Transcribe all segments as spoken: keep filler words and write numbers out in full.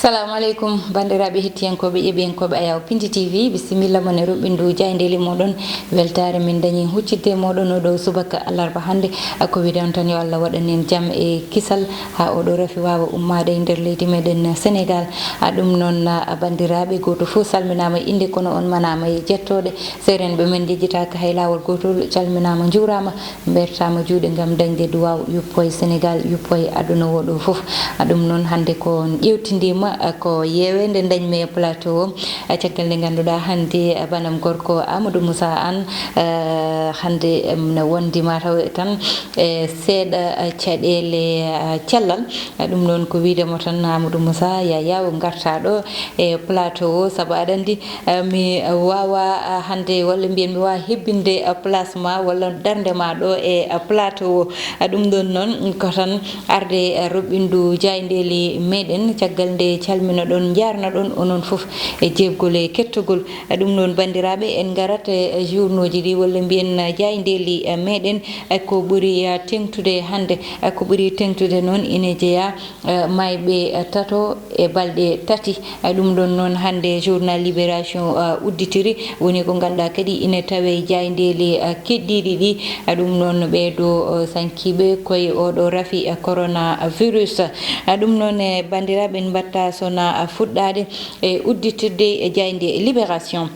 Assalamu aleykum, banndiraaɓe hettiyankooɓe, ƴeɓiyankooɓe Ayaw Pindi T V, bisimilla mon e roɓɓindu jaayndeeli mooɗon. Weltaare min dañi huccitde e mooɗon oo ɗoo subaka alarba hannde. Ko wiɗen tan yo Allah waɗan en jam e kisal, haa oo ɗoo rafi waawa ummaade e nder leydi meɗen Senegaal. A ɗum noon, a banndiraaɓe, gooto fof salminaama innde, kono on manaama e jettooɗe. Seerenɓe men njejjitaaka hay laawol gootol, calminaama, njuuraama. Mbertaama juuɗe ngam dañde duwaaw, yuppo e Senegaal, yuppo e aduna oo ɗoo fof. A ɗum noon, hannde ko on ƴeewtindiima, a, ko yeeweende dañmi e plateau o. A, caggal nde ngannduɗaa hannde, a, banam gorko Amadou Moussa Anne, a, hannde, em, ne wondi mataw tan e seeɗa, a, caɗeele, a, cellal. A, ɗum noon ko wiide mo tan, Amadou Moussa, ya yaaw ngartaa ɗo e plateau o, sabu aɗa anndi, a, mi waawaa, a, hannde walla mbiyen mi waawaa hebbinde, a, place ma walla darnde ma ɗo e, a, plateau o. A, ɗum ɗoon noon ko tan arde, a, roɓɓindu jaayndeeli meɗen, caggal nde calminoɗon, njaarnoɗon onon fof e jeebgol e kettogol. A, ɗum noon banndiraaɓe, en ngarat e, e journaux ji ɗi walla mbiyen, a, jaayndeeli, a, meɗen, a, ko ɓuri, a, teeŋtude hannde. A, ko ɓuri teeŋtude noon ine jeyaa, eh, maayɓe, eh, tato e balɗe tati. Eh, ɗum ɗoon noon hannde journal Libération, eh, udditiri, woni ko ngannduɗaa kadi ine tawee e jaayndeeli, eh, keɗɗiiɗi ɗi. Eh, ɗum noon ɓee ɗoo, eh, sankiiɓe koye oo ɗoo rafi, eh, coronavirus. Eh, ɗum noon, eh, banndiraaɓe, en mbaɗta sona, eh, fuɗɗaade e udditirde e jaaynde Libération.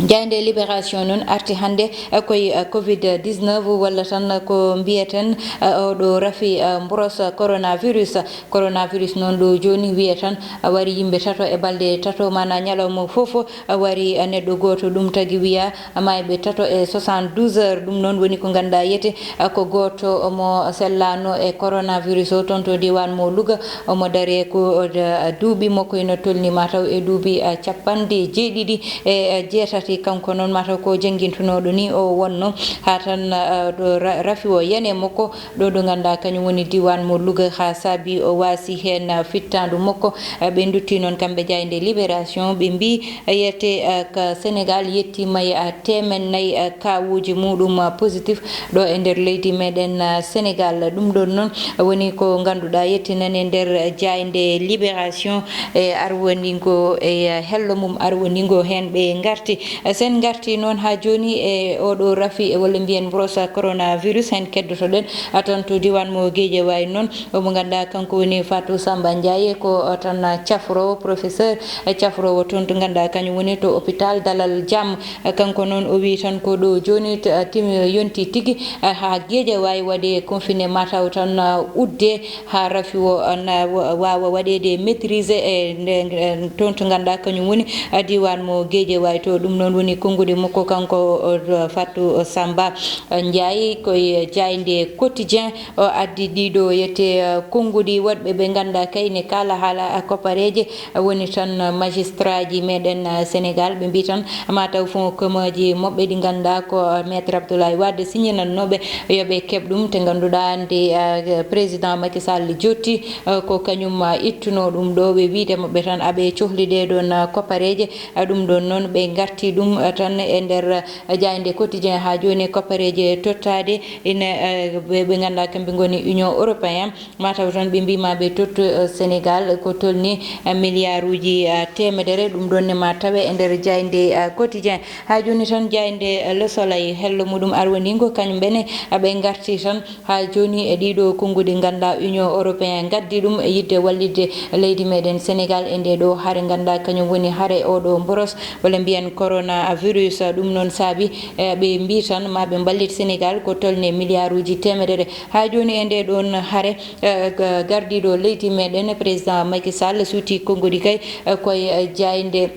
Jaaynde Libération noon arti hannde, eh, koye, eh, covid dix-neuf, walla tan ko mbiyeten, eh, oo ɗoo rafi, eh, mboros coronavirus. Coronavirus noon ɗo jooni wiya tan, eh, wari yimɓe tato e balɗe tato, maanaa ñalawma fof, eh, wari, eh, neɗɗo gooto. Ɗum tagi wiya, eh, maayɓe tato e soixante-douze heures. Ɗum noon woni ko ngannduɗaa yete, eh, ko gooto mo sellaano e coronavirus o toon to diiwaan mo Louga. Omo daree ko, eh, duuɓi makko ina tolni mataw e duuɓi, eh, capanɗe jeeɗiɗi e jeetati. Kanko noon mataw ko janngintunooɗo ni o wonno, haa tan, eh, ɗo ra-, rafi o yani e makko ɗo, ɗo ngannduɗaa kañum woni diiwaan mo Louga, haa saabi o waasi heen, eh, fittaandu makko. Eh, ɓe ndutti noon kamɓe jaaynde Libération, ɓe mbii, eh, yete, eh, ka Senegaal yettiima e, eh, teemen nayi, eh, kaawuuji muuɗum, eh, positif ɗo e nder leydi meɗen, eh, Senegaal. Ɗum ɗoon noon woni ko ngannduɗaa yettinani e nder jaaynde Libération, e arwandingo e hello mum arwandingo heen ɓe ngarti. Sen ngarti noon haa jooni e oo ɗoo rafi, e walla mbiyen mboros coronavirus, heen keddotoɗen, a, toon to diiwaan mo Guédiawaye noon, mo ngannduɗaa kanko woni Fatou Samba Ndiaye, ko, o, tan cafroowo, professeur cafroowo toon to ngannduɗaa kañum woni to hôpital Dalal Jam. Kanko noon o wii tan ko ɗo jooni t-, tim-, yonti tigi, haa Guédiawaye waɗe confiné, mataw tan udde haa rafi o na wa-, waawa waɗeede maîtrisé e nde, nde, toon to ngannduɗaa kañum woni diiwaan mo Guédiawaye to. Ɗum noon woni konnguɗi makko kanko, o, Fatou Samba Ndiaye koye jaaynde Quotidien. O addi ɗiɗo yete, eh, konnguɗi woɗɓe ɓe ngannduɗaa kay ne kaala haala, eh, koppareeje, eh, woni tan, eh, magistraaji meɗen, eh, Senegaal. Ɓe mbii tan mataw fonds commun ji maɓɓe ɗi ngannduɗaa ko, eh, Maître Abdoulaye Wade siñinannooɓe yo ɓe keɓ ɗum, te ngannduɗaa nde, eh, président Macky Sall jotti, eh, ko kañum, eh, ittuno ɗum ɗo. Ɓe wiide maɓɓe tan aɓe cohli ɗee ɗoon, eh, koppareeje. Eh, ɗum ɗoon noon ɓe ngarti ɗum, eh, tan e nder, eh, jaaynde Quotidien haa jooni, koppareeje tottaade ina, eh, ɓe, ɓe ngannduɗaa kamɓe ngoni Union Européen. Mataw tan ɓe mbii ma ɓe tottu, eh, Senegaal ko tolni, eh, miliyaaruuji, eh, teemedere. Ɗum ɗoon ne ma tawe e nder jaaynde, eh, Quotidien. Haa jooni tan jaaynde, eh, Le Soleil, hello muɗum arwandingo, kañum ɓene, eh, ɓe ngarti tan haa jooni e ɗiɗo konnguɗi ngannduɗaa Union Européen ngaddi ɗum e yiɗde wallitde leydi meɗen Senegaal e nde ɗo hare ngannduɗaa kañum woni hare oo ɗo mboros walla mbiyen coronavirus. Ɗum noon saabi, eh, ɓe mbii tan ma ɓe mballit Senegaal ko tolni miliyaaruuji teemedere. Haa jooni e nde ɗoon hare, eh, ga-, gardiiɗo leydi meɗen, président Macky Sall, suuti konnguɗi kay, eh, koye, eh, jaaynde,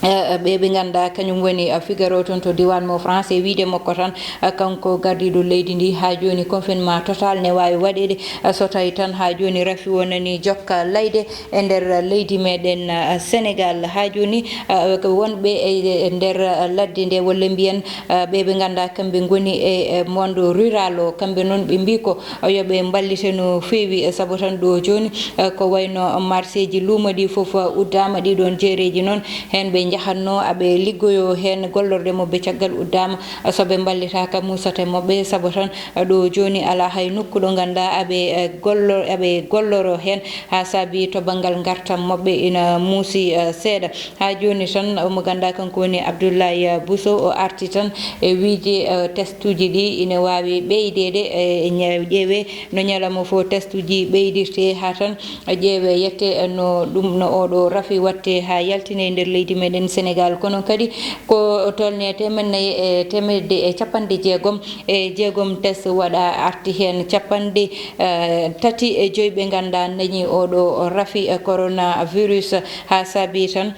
eh, ɓe, ɓe ngannduɗaa kañum woni, eh, Figaro toon to diiwaan mo France, e wiyde makko tan, eh, kanko gardiiɗo leydi ndi, haa jooni confinement total ne waawi waɗeede, eh, so tawii tan haa jooni rafi wonani jokka layde e nder leydi meɗen, eh, Senegaal. Haa jooni, eh, ko wonɓe e, e nder, eh, ladde nde, walla mbiyen, eh, ɓe ɓe ngannduɗaa kamɓe ngoni e, e monde rural o, kamɓe noon ɓe mbii ko yo ɓe mballite no feewi, eh, sabu tan ɗo jooni, eh, ko wayno marseeji luumo ɗi fof, eh, uddaama, ɗiɗoon jeereeji noon heen ɓe njahatno aɓe liggoyo heen, gollorɗe maɓɓe caggal uddaama, so ɓe mballitaaka muusata maɓɓe, sabu tan ɗo jooni alaa hay nokku ɗo ngannduɗaa aɓe, eh, gollor-, aɓe golloro heen, haa saabi to banngal ngartam maɓɓe ina muusi, eh, seeɗa. Haa jooni tan, omo ngannduɗaa kanko woni Abdoulaye Bousso, o arti tan e wiide, eh, testuuji ɗi ine waawi ɓeydeede, eh, ƴeewee no ñalawma fof testuuji ɓeydirtee haa tan ƴeewee, yettee no ɗum, no oɗo rafi waɗtee haa yaltine e nder leydi meɗen Senegaal. Kono kadi ko tolnii e teemedde nayi e teemedde e capanɗe jeegom e jeegom test waɗaa, arti heen capanɗe, eh, tati e joy ɓe ngannduɗaa ndañii oɗo rafi, eh, coronavirus, haa saabi tan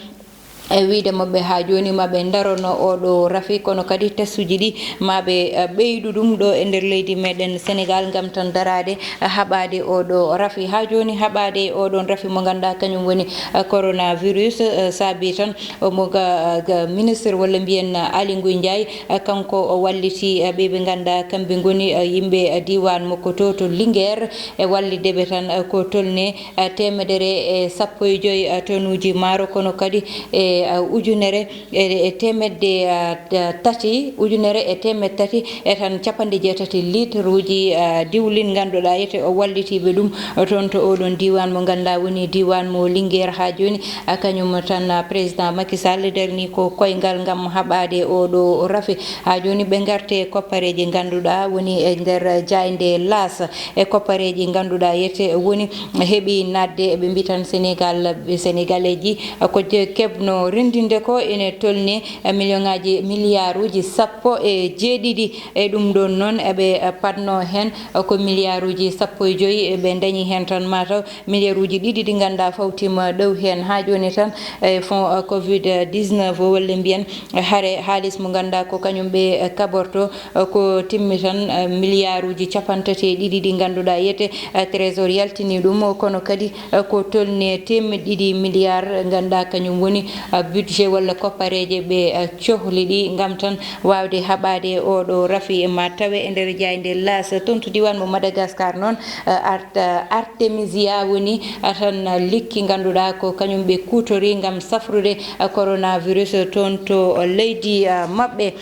e wiyde maɓɓe haa jooni ma ɓe ndarono oɗo rafi, kono kadi testuuji ɗi ma ɓe, eh, ɓeydu ɗum ɗo e nder leydi meɗen Senegaal ngam tan daraade, eh, haɓaade oɗo rafi. Haa jooni haɓaade e oɗon rafi mo ngannduɗaa kañum woni, eh, coronavirus, eh, saabi tan omo ga, ga ministre walla mbiyen Aly Ngouille Ndiaye, eh, kanko o walliti, eh, ɓe ɓe ngannduɗaa kamɓe ngoni, eh, yimɓe, eh, diiwaan makko to, to Linguère, e wallitde ɓe tan, eh, ko tolnii, eh, teemedere e sappo e joy, eh, tonuuji maaro, kono kadi e, eh, ujunere e, e teemedde, eh, ta-, tati, ujunere e teemedde tati e tan capanɗe jeetati litruuji, eh, diwlin ngannduɗaa yete o wallitiiɓe ɗum toon to oɗon diiwaan mo ngannduɗaa woni diiwaan mo Linguère haa jooni. Ah, kañum tan, ah, président Macky Sall darni ko koyngal ngam haɓaade oɗo rafi. Haa jooni ɓe ngarte koppareeji ngannduɗaa woni e nder jaaynde L'As. E koppareeji ngannduɗaa yete woni heɓi naatde, ɓe mbitan Senegaal, ɓe Senegaleeji ko je-, keɓno renndinde ko ene tolni million ŋaaji, miliyaaruuji sappo e jeeɗiɗi. E ɗum ɗoon noon eɓe paɗno heen ko miliyaaruuji sappo e joy, ɓe ndañi heen tan mataw miliyaaruuji ɗiɗi ɗi ngannduɗaa fawtiima ɗow heen. Haa jooni tan e fonds covid dix-neuf o, walla mbiyen hare haalis mo ngannduɗaa ko kañum ɓe kaɓorto, ko timmi tan, eh, miliyaaruuji capanɗe tati e ɗiɗi ɗi ngannduɗaa yete, eh, trésor yaltini ɗum, kono kadi, eh, ko tolni teemedde ɗiɗi miliyaar ngannduɗaa kañum woni, eh, budget walla koppareeje ɓe, eh, cohli ɗi ngam tan waawde haɓaade oɗo rafi. Ma tawe e nder jaaynde L'As toon to diiwaan mo Madagascar noon, eh, Art-, eh, Artemisia woni, eh, tan likki ngannduɗaa ko kañum ɓe kuutori ngam safrude, eh, coronavirus toon to leydi, eh, maɓɓe.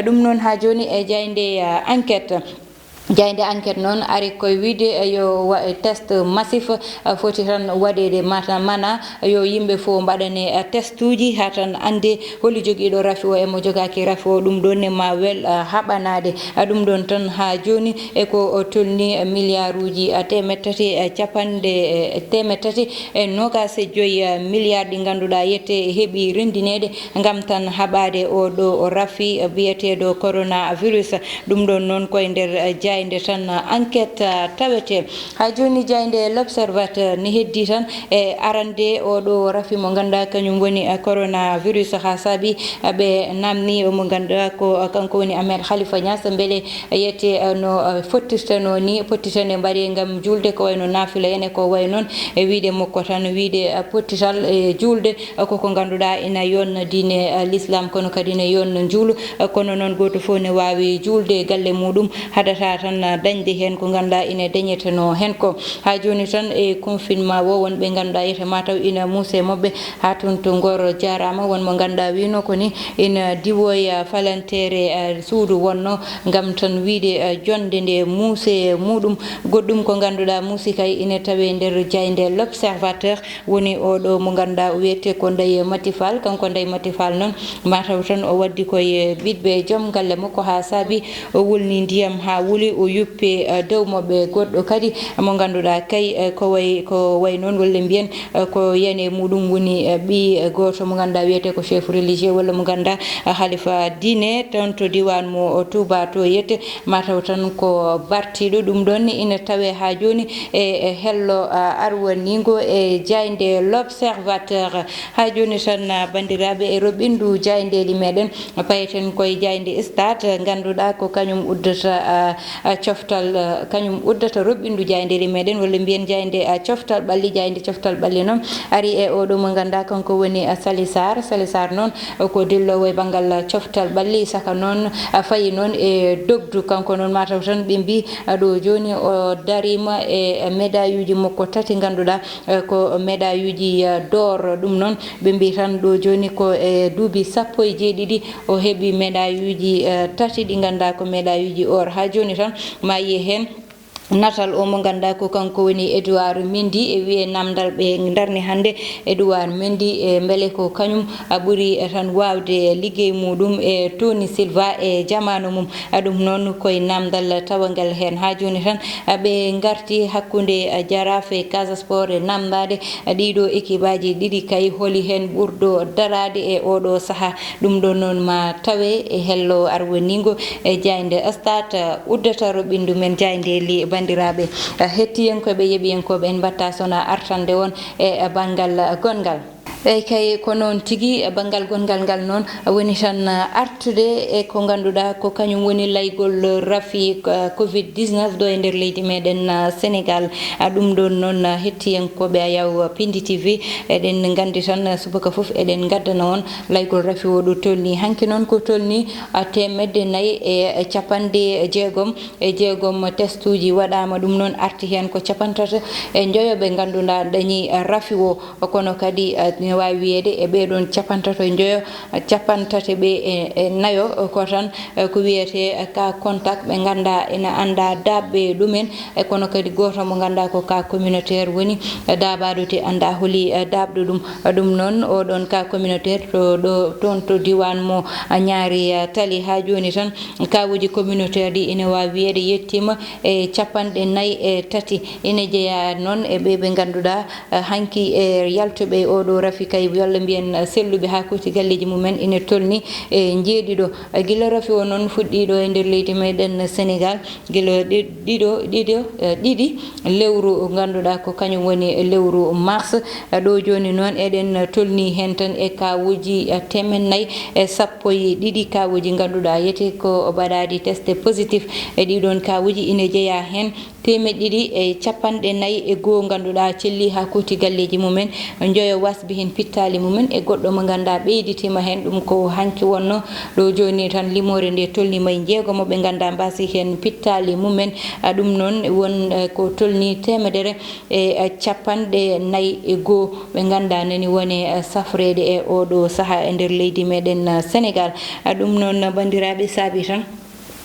Ɗum noon haa jooni e jaaynde, eh, Enquête. Jaaynde Enquête noon ari koye wiyde, eh, yo wa-, eh, test massif, eh, foti tan waɗeede mata-, mana yo yimɓe fof mbaɗane, eh, testuuji haa tan annde holi jogiiɗo rafi o e mo jogaaki rafi o. Ɗum ɗoon ne ma wel, eh, haɓanaade. Eh, ɗum ɗoon tan haa jooni e ko, o tolni, eh, miliyaaruuji, eh, teemedde tati, eh, capanɗe, eh, teemedde tati e noogaas e joy, eh, miliyaar ɗi ngannduɗaa yette heɓi renndineede ngam tan haɓaade oɗo rafi biyeteeɗo coronavirus. Ɗum ɗoon noon koye nder, eh, jaaynde tan, eh, Enquête, eh, tawetee. Haa jooni jaaynde L'Observateur ne heddii tan e arande oɗo rafi mo ngannduɗaa kañum woni, eh, coronavirus. Haa saabi, eh, ɓe naamnii mo ngannduɗaa ko, eh, kanko woni Ahmed Khalifa Niass, mbele yette, eh, no, eh, fottirtenoo ni, pottitene mbaɗee ngam juulde ko wayno naafila en e ko wayi noon. E wiyde makko tan, wiyde, eh, pottital e juulde, eh, koko ngannduɗaa ina yonna diine, eh, l'islam, kono kadi ina yonna njuulu. Eh, kono noon gooto fof ne waawi juulde e galle muɗum, haɗata tan, eh, dañde heen ko ngannduɗaa ina dañetenoo heen ko. Haa jooni tan e confinement o, won ɓe ngannduɗaa yete mataw ina muuse maɓɓe haa toon to Ngor. Jaaraama won mo ngannduɗaa wiyno ko ni ina diwoya falanteere, eh, suudu wonno ngam tan wiyde, eh, jonnde nde muuse muɗum. Goɗɗum ko ngannduɗaa muusi kay ina tawee nder jaaynde L'Observateur, woni oɗo mo ngannduɗaa o wiyetee ko Ndeye Mati Fall. Kanko Ndeye Mati Fall noon mataw tan o waddi koye ɓiɗɓe joom galle makko haa saabi o wulni ndiyam haa wuli, o yuppi, eh, dow maɓɓe. Goɗɗo kadi mo ngannduɗaa kay, eh, ko way, ko way noon walla mbiyen, eh, ko yane muɗum woni, eh, ɓiy, eh, gooto mo ngannduɗaa wiyetee ko chef religieux walla mo ngannduɗaa, eh, halifa diine toon to diiwaan mo Touba to yette, mataw tan ko bartiiɗo. Ɗum ɗoon ne ina tawee haa jooni e, e hello, eh, arwaniingo e jaaynde L'Observateur. Haa jooni tan, eh, banndiraaɓe, e roɓindu jaayndeeli meɗen, payeten koye jaaynde Stade, ngannduɗaa ko kañum uddata, eh, eh, coftal, eh, kañum uddata roɓɓindu jaayndeeri meɗen, walla mbiyen jaaynde, eh, coftal ɓalli. Jaaynde coftal ɓalli noon ari e oɗo mo ngannduɗaa kanko woni, eh, Sali Sarr. Sali Sarr noon, eh, ko dilloowo e banngal, eh, coftal ɓalli, saka noon, eh, fayi noon e dogdu. Kanko noon mataw tan ɓe mbi, eh, ɗo jooni o dariima e, eh, médaille uji makko tati ngannduɗaa, eh, ko médaille uji, eh, d'or. Ɗum noon ɓe mbi tan ɗo jooni ko e duuɓi sappo e jeeɗiɗi o heɓi médaille uji, eh, tati ɗi ngannduɗaa ko médaille uji or. Haa jooni tan ma yiye heen natal o mo ngannduɗaa ko kanko woni Edouard Mendy. E wiye namdal ɓe darni hannde Edouard Mendy, e mbele ko kañum a ɓuri tan waawde liggey muɗum e Tony Silva e jamaanu mum. A ɗum noon koye namdal tawangal heen. Haa jooni tan a ɓe ngarti hakkunde, a, Jaraaf e Casa Sport e namdaade, a, ɗiɗo ekibaaji ɗiɗi kay holi heen ɓurɗo daraade e oɗo sahaa. Ɗum ɗo noon ma tawe e hello arwaniingo e jaaynde Stade, a, uddata roɓɓindu men jaayndeeli. Banndiraaɓe, a, hettiyankooɓe, yeɓiyankooɓe, en mbaɗta sona artande on e, a, banngal gonngal. Eey kay, ko noon tigi, e banngal gonngal ngal noon, woni tan artude e ko ngannduɗaa ko kañum woni laygol rafi, eh, covid dix-neuf ɗo e nder leydi meɗen, eh, Senegaal. A, ɗum ɗoon noon, eh, hettiyankooɓe Ayaw Pindi T V, eɗen nganndi tan, eh, subaka fof eɗen ngaddana on laygol rafi o ɗo tolni. Hanki noon ko tolni, eh, teemedde nayi e capanɗe jeegom e jeegom testuuji waɗaama. Ɗum noon arti heen ko capanɗe tati e njoyo ɓe ngannduɗaa dañi, eh, rafi o. Kono kadi, eh, ina waawi wiyeede e ɓee ɗoon capanɗe tato e njoyo, eh, capanɗe tati ɓe e, e nayo, eh, ko tan, eh, ko wiyetee, eh, cas contact ɓe nganndaa ina anndaa daaɓɓe ɗumen, eh, kono kadi gooto mo nganndaa ko cas communautaire woni, eh, daabaɗo te anndaa holi, eh, daaɓɗo ɗum. Eh, ɗum noon, oɗoon cas communautaire to ɗo, toon to diiwaan mo, eh, Ñaari, eh, Tali haa jooni tan, kaawuuji communautaire ɗi ina waawi wiyeede yettiima e capanɗe nayi e tati. Ina jeyaa noon e ɓe ɓe ngannduɗaa, eh, hanki e yaltuɓe e oɗo rafi kay, walla mbiyen, eh, selluɓe haa kooti galleeji mumen ina tolni e njeeɗiɗo. Eh, gila rafi o noon fuɗɗiiɗo e nder leydi meɗen Senegaal, gila ɗi-, ɗiɗo, ɗiɗo, eh, ɗiɗi lewru ngannduɗaa ko kañum woni lewru mars. Eh, ɗo jooni noon eɗen tolni heen tan e kaawuuji, eh, teemen nayi e sappo e ɗiɗi kaawuuji ngannduɗaa yete ko mbaɗaaɗi test positif. E ɗiɗoon kaawuuji ina jeyaa heen teemeɗɗe ɗiɗi e capanɗe nayi e goo ngannduɗaa celli haa kooti galleeji mumen, njoyo wasbi heen pittaali mumen e goɗɗo mo ngannduɗaa ɓeyditiima heen, ɗum ko hanki wonnoo. Ɗo jooni tan limoore nde tolniima e jeegomo ɓe ngannduɗaa mbaasi heen pittaali mumen. A, ɗum noon won, eh, ko tolni teemedere e, eh, capanɗe nayi e goo ɓe ngannduɗaa nani woni, eh, safreede e oɗo sahaa e nder leydi meɗen, eh, Senegaal. A, ɗum noon banndiraaɓe saabi tan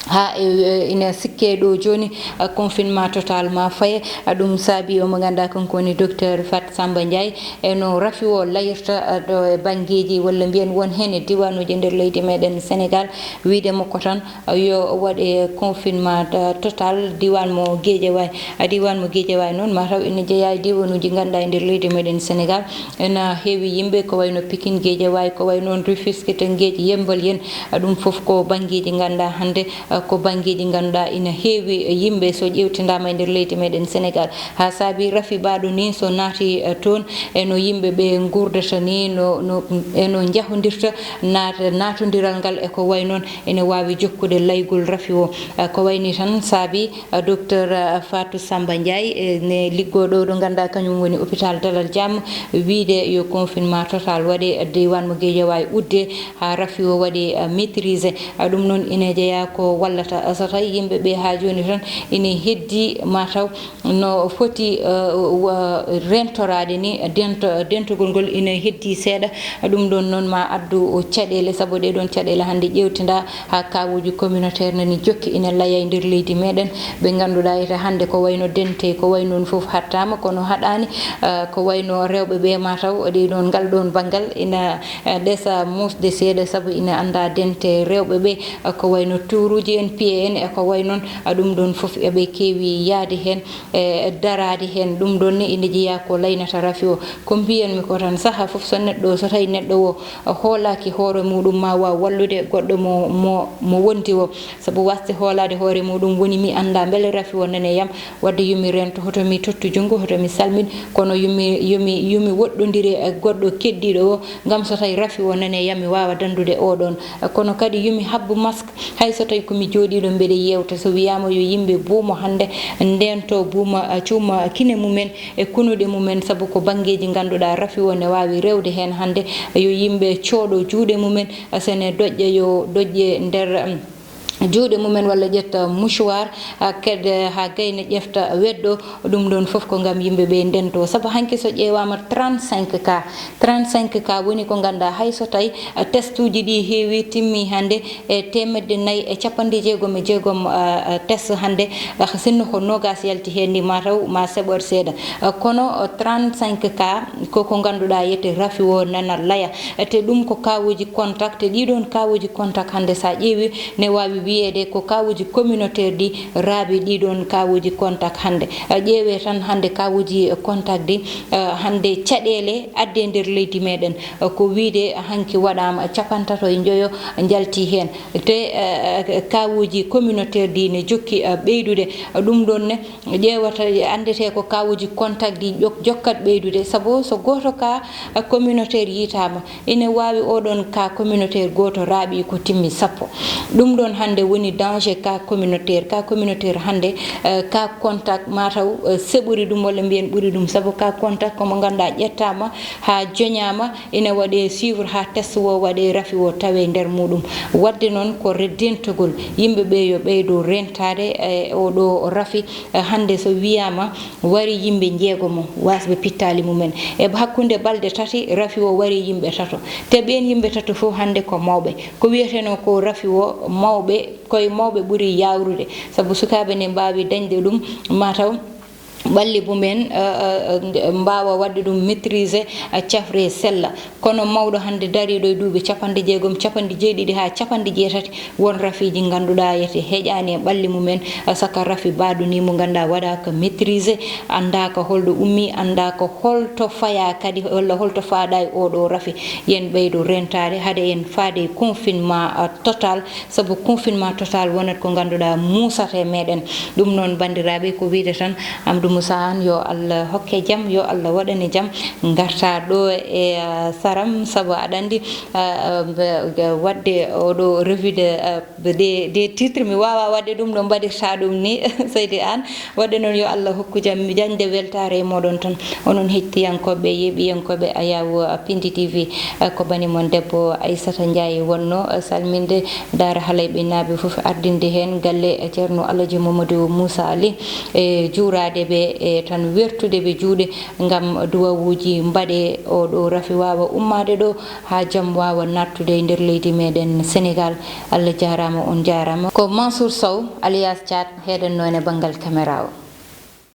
haa e, e, ina sikke ɗo jooni, a, confinement total ma faye. A, ɗum saabi omo ngannduɗaa kanko woni docteur Fat Samba Ndiaye, e no rafi o layirta, a, ɗo e banngeeji walla mbiyen won heen e diwaanuuji nder leydi meɗen Senegaal, wiyde makko tan, a, yo waɗe confinement, a, total diiwaan mo Guédiawaye. A, diiwaan mo Guédiawaye noon mataw ina jeyaa e diiwaanuuji ngannduɗaa e nder leydi meɗen Senegaal. Ena heewi yimɓe ko wayno Pikine, Guédiawaye, ko wayi noon Rufisque, Tëngéej, Yemmbal, yen. A, ɗum fof ko banngeeji ngannduɗaa hannde, a, ko banngeeji ngannduɗaa ina heewi yimɓe so ƴeewtindaama e nder leydi meɗen Senegaal. Haa saabi rafi baɗo ni so naati, a, toon, e no yimɓe ɓe nguurdata ni, no, no, e no njahondirta, naat-, naatondiral ngal e ko wayi noon ene waawi jokkude laygol rafi o. A, ko wayi ni tan saabi a, docteur, a, Fatou Samba Ndiaye, e, ne liggoo ɗo, ɗo ngannduɗaa kañum woni hôpital Dalal Jam, wiyde yo confinement total waɗe, diiwaan mo Guédiawaye udde haa rafi o waɗe, a, maîtrisé. A, ɗum noon ina jeyaa ko wallata, a, so tawi yimɓe ɓe haa jooni tan ina heddi mataw no foti, a, wa-, rentoraade ni, dento-, dentogol ngol ina heddi seeɗa. Ɗum ɗoon noon ma addu caɗeele, sabu ɗee ɗoon caɗeele hannde ƴeewtinda haa kaawuuji communautaire nani jokki ina laya e nder leydi meɗen, ɓe ngannduɗaa ete hannde ko wayno dente, ko way noon fof hattaama, kono haɗaani, ah, ko wayno rewɓe ɓe mataw ɗee ɗoon, ngal ɗoon banngal ina, ah, ɗesa muusde seeɗa, sabu ina anndaa dente rewɓe ɓe, ah, ko wayno tuuruuji en, piye en, e ko way noon, ah, ɗum ɗoon fof eɓe keewi yahde heen. E daraade heen. Ɗum ɗoon ne ina jeyaa ko laynata rafi o. Ko mbiyanmi ko tan, sahaa fof so neɗɗo, so tawi neɗɗo o hoolaaki hoore muɗum, ma waaw wallude goɗɗo mo, mo, mo wondi o. Sabu waasde hoolaade hoore muɗum woni mi annda mbele rafi o nane yam, wadde yo mi rento, hoto mi tottu junngo, hoto mi salmin, kono yo mi, yo mi, yo mi woɗɗondire e goɗɗo keddiiɗo o, ngam so tawi rafi o nane yam, mi waawa danndude oɗoon. Kono kadi yo mi habbu masque, hay so tawi ko Mi jooɗiiɗo mbeɗe yeewta, so wiyaama yo yimɓe buumo hannde ndento buuma, ah, cuuma kine mumen e kunuɗe mumen, sabu ko banngeeji ngannduɗaa rafi o ne waawi rewde heen hannde, yo yimɓe cooɗo juuɗe mumen, ah, so ne doƴƴa yo doƴƴe nder, mm, juuɗe mumen walla ƴetta mouchoir, ah, kede haa gayna ƴefta weddo, ɗum ɗoon fof ko ngam yimɓe ɓe ndento. Sabu hanki so ƴeewaama trente-cinq cas, trente-cinq cas woni ko ngannduɗaa hay so tawi, ah, testuuji ɗi heewi timmi hannde, e teemedde nayi e capanɗe jeegom e jeegom, ah, ah, test hannde, ah, sinno ko noogaas yalti heen ni, mataw ma seɓor seeɗa. Ah, kono, ah, trente-cinq cas ko ko ngannduɗaa yete rafi o nana laya. Ah, te ɗum ko kawuji contact, te ɗiɗon kawuji contact hannde sa ƴeewi ne waawi wiyeede ko kawuji communautaire ɗi raabi ɗiɗon kawuji contact hannde. Ah, ƴeewe tan hannde kawuji contact ɗi, ah, hannde caɗeele adde nder leydi meɗen. Ko wiide hanki waɗaama capantato e njoyo njalti heen. Te, eh, kawuuji communautaire ɗi ne jokki, eh, ɓeydude. Ɗum ɗoon ne ƴeewata, anndetee ko kawuuji contact ɗi jok-, jokkat ɓeydude. Sabu so gooto ka, eh, communautaire yiytaama, ine waawi oɗon ka communautaire gooto raaɓi ko timmi sappo. Ɗum ɗoon hannde woni danger ka communautaire. Ka communautaire hannde, eh, ka contact mataw, eh, seɓori ɗum walla mbiyen ɓuri ɗum. Sabu ka contact ko mo ngannduɗaa ƴettaama haa joñaama, ina waɗee suivre haa test o waɗee, rafi o tawee nder muɗum. Waɗde noon ko reddintagol yimɓe ɓe yo ɓeydo rentaade e oɗo rafi. Eh, hannde so wiyaama wari yimɓe njeegomo waasɓe pittaali mumen. E hakkunde balɗe tati rafi o wari yimɓe tato. Te ɓeen yimɓe tato fof hannde ko mawɓe. Ko wiyetenoo ko rafi o mawɓe, koye mawɓe ɓuri yawrude. Sabu sukaaɓe ne mbaawi dañde ɗum mataw ɓalli mumen, eh, eh, nde mbaawa waɗde ɗum maîtriser, eh, cafre sella. Kono mawɗo hannde dariiɗo e duuɓi capanɗe jeegom, capanɗe jeeɗiɗi haa capanɗe jeetati, won rafiiji ngannduɗaa yete heƴaani e ɓalli mumen, eh, saka rafi baaɗo ni mo ngannduɗaa waɗaaka maîtriser, anndaaka holɗo ummi, anndaaka holto fayaa kadi, walla holto faaɗa e oɗo rafi. Yen ɓeydo rentaade, hade en faade e confinement, eh, total. Sabu confinement total wonat ko ngannduɗaa muusata e meɗen. Ɗum noon, banndiraaɓe, ko wiide tan, Amadou Moussa Anne, yo Allah hokke jam, yo Allah waɗane jam, ngarta ɗo e, ah, Saram, sabu aɗa anndi, ah, ah, mbe-, waɗde oɗo revue de, ah, des, des titres, mi waawa waɗde ɗum no mbaɗirta ɗum ni, Seydi Anne. Waɗde noon, yo Allah hokku jam, jañde weltaare e moɗon tan. Onon heɗtiyankooɓe, yeeɓiyankooɓe Ayaw Pindi T V, eh, ko bani mon debbo Aissata Ndiaye wonno, eh, salminde Daara Halayɓe naaɓe fof, ardinde heen galle, eh, Ceerno Alaji Mamadou Moussa Ali, e juuraade ɓe, e tan wertude ɓe juuɗe ngam duwawuuji mbaɗe oɗo rafi waawa ummaade ɗo haa jam waawa nattude e nder leydi meɗen Sénégal. Allah jaaraama, on jaaraama. Ko Mansour Sow alias Thiat heɗannoo e banngal caméra o.